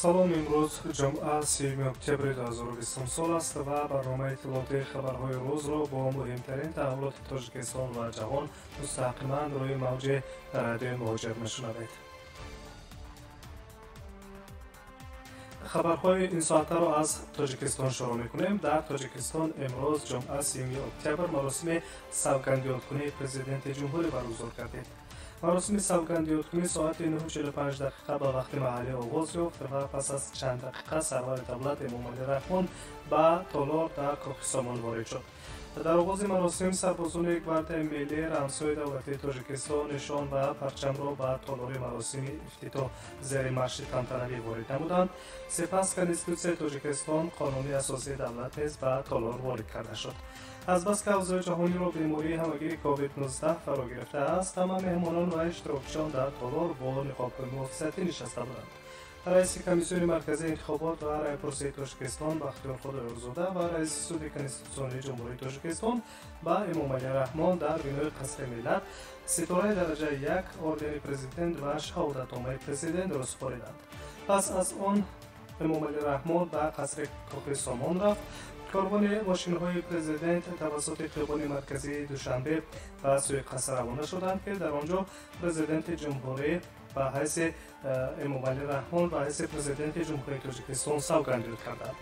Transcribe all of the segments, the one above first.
Салом, имрӯз ҷумъа 3 октябри 2020 сол аст ва барномаи иттилоотии хабарҳои рӯзро бо муҳимтарин таҳаввулоти Тоҷикистон ва ҷаҳон мустақиман рӯи мавҷи радиои Муҳоҷир мешунавед. Хабарҳои ин соатаро аз Тоҷикистон шурӯъ мекунем. Дар Тоҷикистон имрӯз ҷумъа 3 октябр маросими савгандёдкунии президенти ҷумҳурӣ баргузор гардид. Маросими савгандёдкунӣ соати 9:45 ба вақти маҳаллӣ оғоз ёфт ва пас аз чанд дақиқа сарвари давлат Эмомалӣ Раҳмон ба толор дар Кохи Сомон ворид шуд. Дар оғози маросим сарбозони гвардияи миллӣ рамзҳои давлатии Тоҷикистон, нишон ва парчамро ба толори маросими ифтитоҳ зери марши тантанавӣ ворид намуданд. Сипас Конститутсияи Тоҷикистон, қонуни асосии давлат низ ба толор ворид карда шуд. Азбаски авзои ҷаҳониро бемории ҳамагии COVID-19 фаро гирифтааст, ҳама меҳмонон ва иштирокчиён дар толор бо ниқобҳои муҳофизатӣ нишаста буданд. Раиси Комиссиони марказии интихобот ва раъйпурсии Тоҷикистон Бахтиёр Худоёрзода ва раиси Суди Конститутсионии Ҷумҳурии Тоҷикистон ба Эмомалӣ Раҳмон дар бинои Қасри Миллат ситораи дараҷаи 1, ордени президент ва шаҳодатномаи президентро супориданд. Пас аз он Эмомалӣ Раҳмон ба қасри Кохи Сомон рафт. Корвони мошинҳои президент тавассути хиёбони марказии Душанбе ба сӯи қаср равона шуданд, ки дар он ҷо президенти ҷумҳурӣ ба ҳайси Эмомалӣ Раҳмон ба ҳайси президенти Ҷумҳурии Тоҷикистон савгандёд карданд.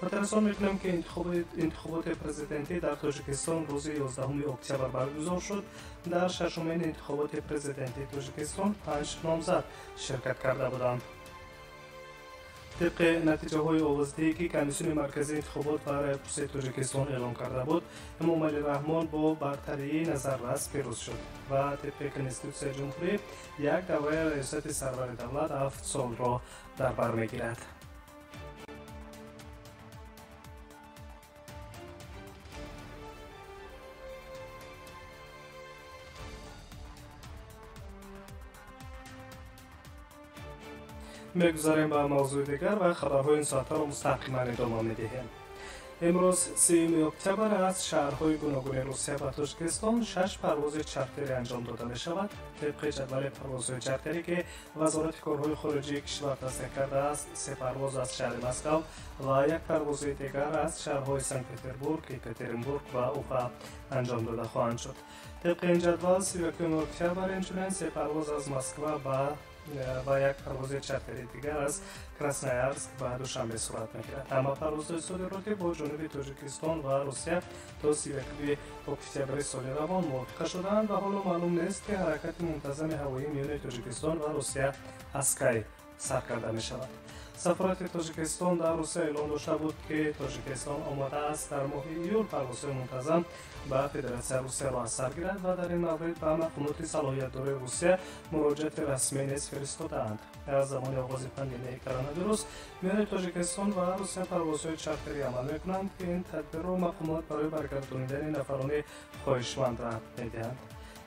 Хотиррасон мекунем, ки интихоботи президентӣ дар Тоҷикистон рӯзи 11 октябр баргузор шуд. Дар шашумин интихоботи президентии Тоҷикистон 5 номзад ширкат карда буданд. Тибқи натиҷаҳои овоздиҳӣ, ки Комиссиони марказии интихобот ва раъйпурсии Тоҷикистон эълон карда буд, Эмомалӣ Раҳмон бо бартарии назаррас пирӯз шуд ва тибқи Конститутсияи ҷумҳурӣ як давраи раёсати сарвари давлат 7 солро дар бар мегирад. Мегузарем ба мавзӯи дигар ва хабарҳои ин соатаро мустақиман идома медиҳем. Имрӯз 3 октябр аз шаҳрҳои гуногуни Русия ба Тоҷикистон 6 парвози чартерӣ анҷом дода мешавад. Тибқи ҷадвали парвозҳои чартерӣ, ки Вазорати корҳои хориҷии кишвар тасдиқ кардааст, 3 парвоз аз шаҳри Москав ва як парвози дигар аз шаҳрҳои Санкт-Петербург, Екатеринбург ва Уфа анҷом дода хоҳанд шуд. Тибқи ин ҷадвал 31 октябр инчунин 3 парвоз аз Москва ва як парвози чартерии дигар аз Красноярск ба Душанбе сурат мегирад. Ҳама парвозҳои содиротӣ бо ҷониби Тоҷикистон ва Русия то 31 октябри соли равон мувофиқа шудаанд ва ҳоло маълум нест, ки ҳаракати мунтазами ҳавоӣ миёни Тоҷикистон ва Русия аз кай сар карда мешавад. Сафорати Тоҷикистон дар Русия эълон дошта буд, ки Тоҷикистон омода аст дар моҳи июл парвозҳои мунтазам ба Федератсияи Русияро аз сар гирад ва дар ин маврид ба мақомоти салоҳиятдори Русия муроҷиати расмӣ низ фиристодаанд. Аз замони оғози пандемияи коронавирус миёни Тоҷикистон ва Русия парвозҳои чартерӣ амал мекунанд, ки ин тадбирро мақомот барои баргардонидани нафарони хоҳишманд рад медиҳанд.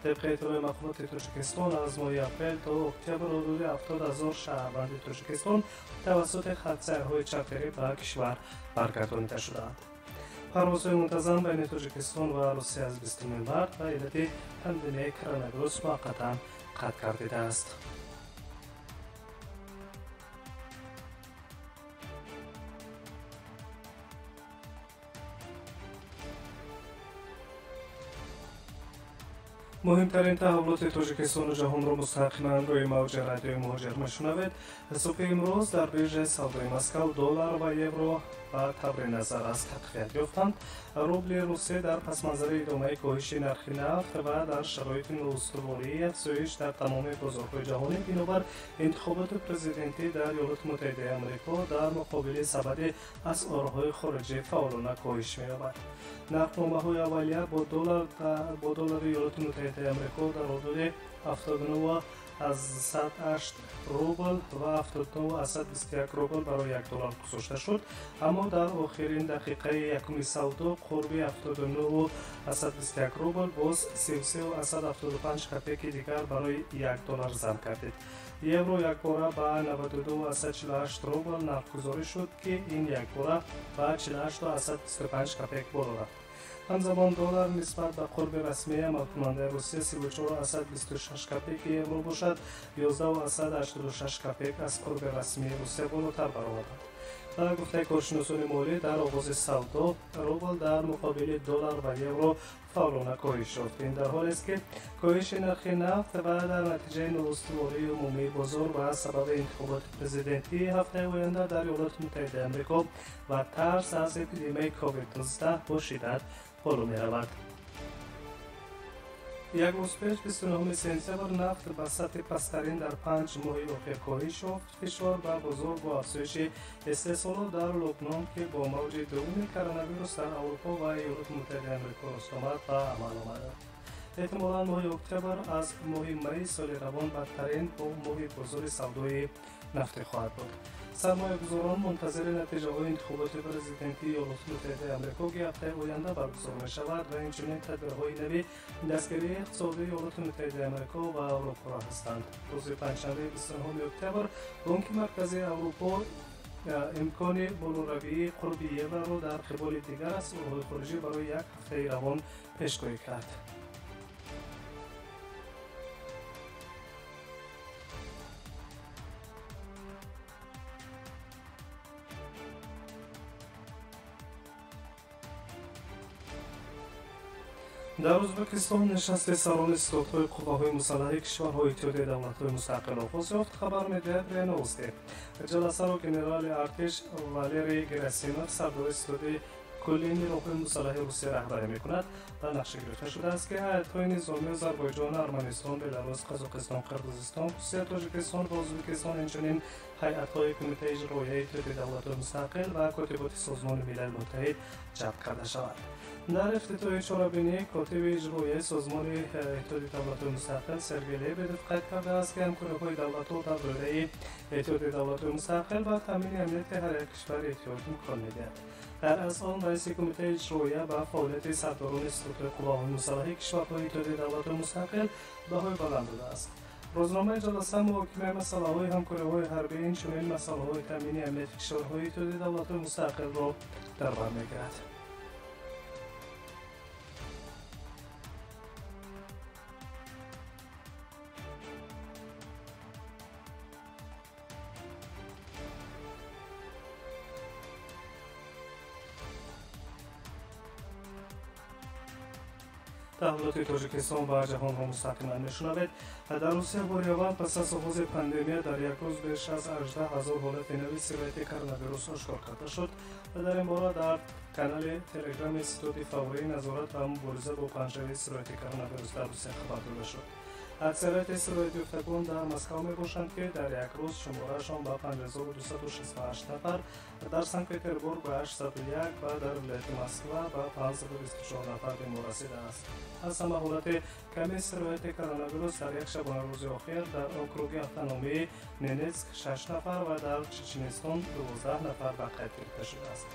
Тибқи иттилои мақомоти Тоҷикистон аз моҳи апрел то октябр ҳудуди 70 000 шаҳрванди Тоҷикистон тавассути хатсайрҳои чартерӣ ба кишвар баргардонида шудаанд. Парвозҳои мунтазам байни Тоҷикистон ва Русия аз 20 март ба иллати пандемияи коронавирус муваққатан қатъ гардидааст. Муҳимтарин таҳаввулоти Тоҷикистону ҷаҳонро мустақиман рӯи мавҷи радиои Муҳоҷир мешунавед. Субҳи имрӯз дар биржаи савдои Москав доллар ва евро ба таври назаррас тақвият ёфтанд. Рубли Русия дар пасманзари идомаи коҳиши нархи нафт ва дар шароити ноустувории афзоиш дар тамоми бозорҳои ҷаҳонӣ бинобар интихоботи президентӣ дар Иёлоти Муттаҳидаи Амрико дар муқобили сабади асъорҳои хориҷӣ фаъолона коҳиш меёбад. Нархномаҳои аввалия бо доллари Иёлоти Муттаҳидаи Амрико дар ҳудуди 79,8 рубл ва 79,21 рубл барои 1 доллар гузошта шуд, аммо дар охирин дақиқаи якуми савдо қурби 79,21 рубл боз 33,75 копейки дигар барои 1 доллар зам гардид. Евро якбора ба 92,48 рубл нархгузорӣ шуд, ки ин якбора ба 48,25 копейк боло рафт. Ҳамзамон доллар нисбат ба қурби расмии амалкунандаи Русия 34,26 копейки евро бошад, 11,86 копейк аз қурби расмии Русия болотар баромаданд. Ба гуфтаи коршиносони молӣ, дар оғози савдо рубл дар муқобили доллар ва евро фаврона коҳиш ёфт. Ин дар ҳолест, ки коҳиши нархи нафт ва дар натиҷаи ноустувории умумии бозор ба сабаби интихоботи президентии ҳафтаи оянда дар Иёлоти Муттаҳидаи Амрико ва тарс аз эпидемияи COVID-19 бо шиддат боло меравад. Як рӯз пеш, 29 сентябр, нафт ба сатҳи пасттарин дар 5 моҳи охир коҳиш ёфт. Фишор ба бозор бо афзоиши истеҳсолот дар Лубнон, ки бо мавҷи дуввуми коронавирус дар Аврупо ва Иёлоти Муттаҳидаи Амрико рост омад, ба амал омаданд. Эҳтимолан моҳи октябр аз моҳи майи соли равон бадтарин бо моҳи бозори савдои нафтӣ хоҳад буд. Сармоягузорон мунтазири натиҷаҳои интихоботи президентии Иёлоти Муттаҳидаи Амрико, ки ҳафтаи оянда баргузор мешавад, ва инчунин тадбирҳои нави дастгирии иқтисодии Иёлоти Муттаҳидаи Амрико ва Аврупоро ҳастанд. Рӯзи панҷшанбе, 29 октябр, Бонки Марказии Аврупо имкони болоравии қурби евроро дар қиболи дигар асъорҳои хориҷӣ барои як ҳафтаи равон пешгӯӣ кард. Дар Ӯзбекистон нишасти сарони ситодҳои қувваҳои мусаллаҳи кишварҳои Иттиҳодияи давлатҳои мустақил оғоз ёфт, хабар медиҳад РИА Новости. Ҷаласаро генерали артиш Валерий Герасимов, сардори ситоди кулли нерӯҳои мусаллаҳи Русия, раҳбарӣ мекунад. Ба нақша гирифта шудааст, ки ҳайатҳои низомии Озарбойҷон, Арманистон, Беларус, Қазоқистон, Қирғизистон, Русия, Тоҷикистон ва Ӯзбекистон, инчунин ҳайатҳои Кумитаи иҷроияи Иттиҳоди давлатҳои мустақил ва Котиботи Созмони Милали Муттаҳид ҷалб карда шавад. Дар ифтитоҳи чорабинӣ котиби иҷроияи Созмони Иттиҳоди давлатҳои мустақил Сергей Лебедев қайд кардааст, ки ҳамкориҳои давлатҳо дар доираи Иттиҳоди давлатҳои мустақил ба таъмини амнияти ҳар як кишвари иттиҳод имкон медиҳад. Дар аз он раиси кумитаи иҷроия ба фаъолияти сардорони ситодҳои қувваҳои мусаллаҳи кишварҳои Иттиҳоди давлатҳои мустақил баҳои баланд додааст. Рӯзномаи ҷаласа муҳокимаи масъалаҳои ҳамкориҳои ҳарбӣ, инчунин масъалаҳои таъмини амнияти кишварҳои Иттиҳоди давлатҳои мустақилро дар бар мегирад. Таҳаввулоти Тоҷикистон ва ҷаҳонро мустақиман мешунавед. Дар Русия бори аввал пас аз оғози пандемия дар як рӯз беш аз 18 ҳазор ҳолати нави сирояти коронавирус ошкор карда шуд. Дар ин бора дар канали телеграми ситоди фаврии назорат ва мубориза бо паҳншавии сирояти коронавирус дар Русия хабар дода шуд. Аксарияти сироятёфтагон дар Москва мебошанд, ки дар як рӯз шумораашон ба 5268 нафар, дар Санкт-Петербург ба 801 ва дар вилояти Москва ба 524 нафар бемор расидааст. Аз ҳама ҳолати ками сирояти коронавирус дар як шабонарӯзи охир дар округи автономии Ненецк 6 нафар ва дар Чеченистон 12 нафар ба қайд гирифта шудааст.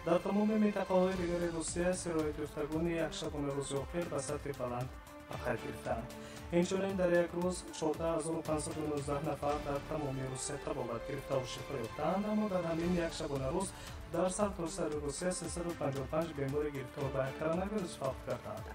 Дар тамоми минтақаҳои дигари Русия сироятёфтагони як шабонарӯзи охир ба сатҳи баланд ба қайд гирифтаанд. Инчунин дар як рӯз 14519 нафар дар тамоми Русия табобат гирифтаву шифо ёфтаанд, аммо дар ҳамин як шабонарӯз дар сартосари Русия 355 бемори гирифтор ба коронавирус фавт кардаанд.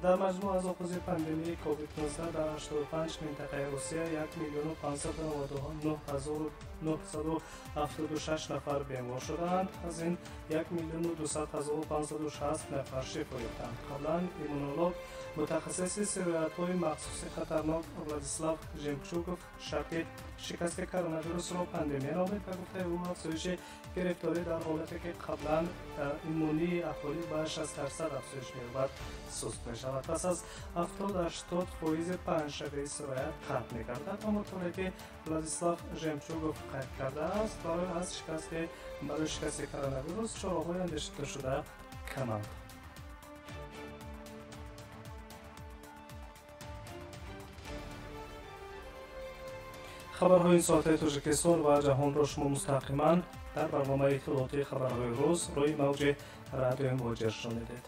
Дар маҷмӯъ аз оғози пандемияи COVID-19 дар 85 минтақаи Русия 1 599 976 нафар бемор шудаанд. Аз ин 1 200 560 нафар шифо ёфтанд. Қаблан иммунолог, мутахассиси сироятҳои махсуси хатарнок Владислав Жемчугов шарти шикасти коронавирусро пандемия номид. Ба гуфтаи ӯ, афзоиши гирифторӣ дар ҳолате ки қаблан иммунии аҳолӣ ба 60% афзоиш меёбад, суст мешавад. Пас аз 70-80 фоизи паҳншавии сироят қатъ мегардад, аммо тавре ки Владислав Жемчугов қайд кардааст, барои шикасти коронавирус чораҳои андешидашуда каманд. Хабарҳои ин соатаи Тоҷикистон ва ҷаҳонро шумо мустақиман дар барномаи иттилоотии хабарҳои рӯз рӯи мавҷи радиои Муҳоҷир шунидед.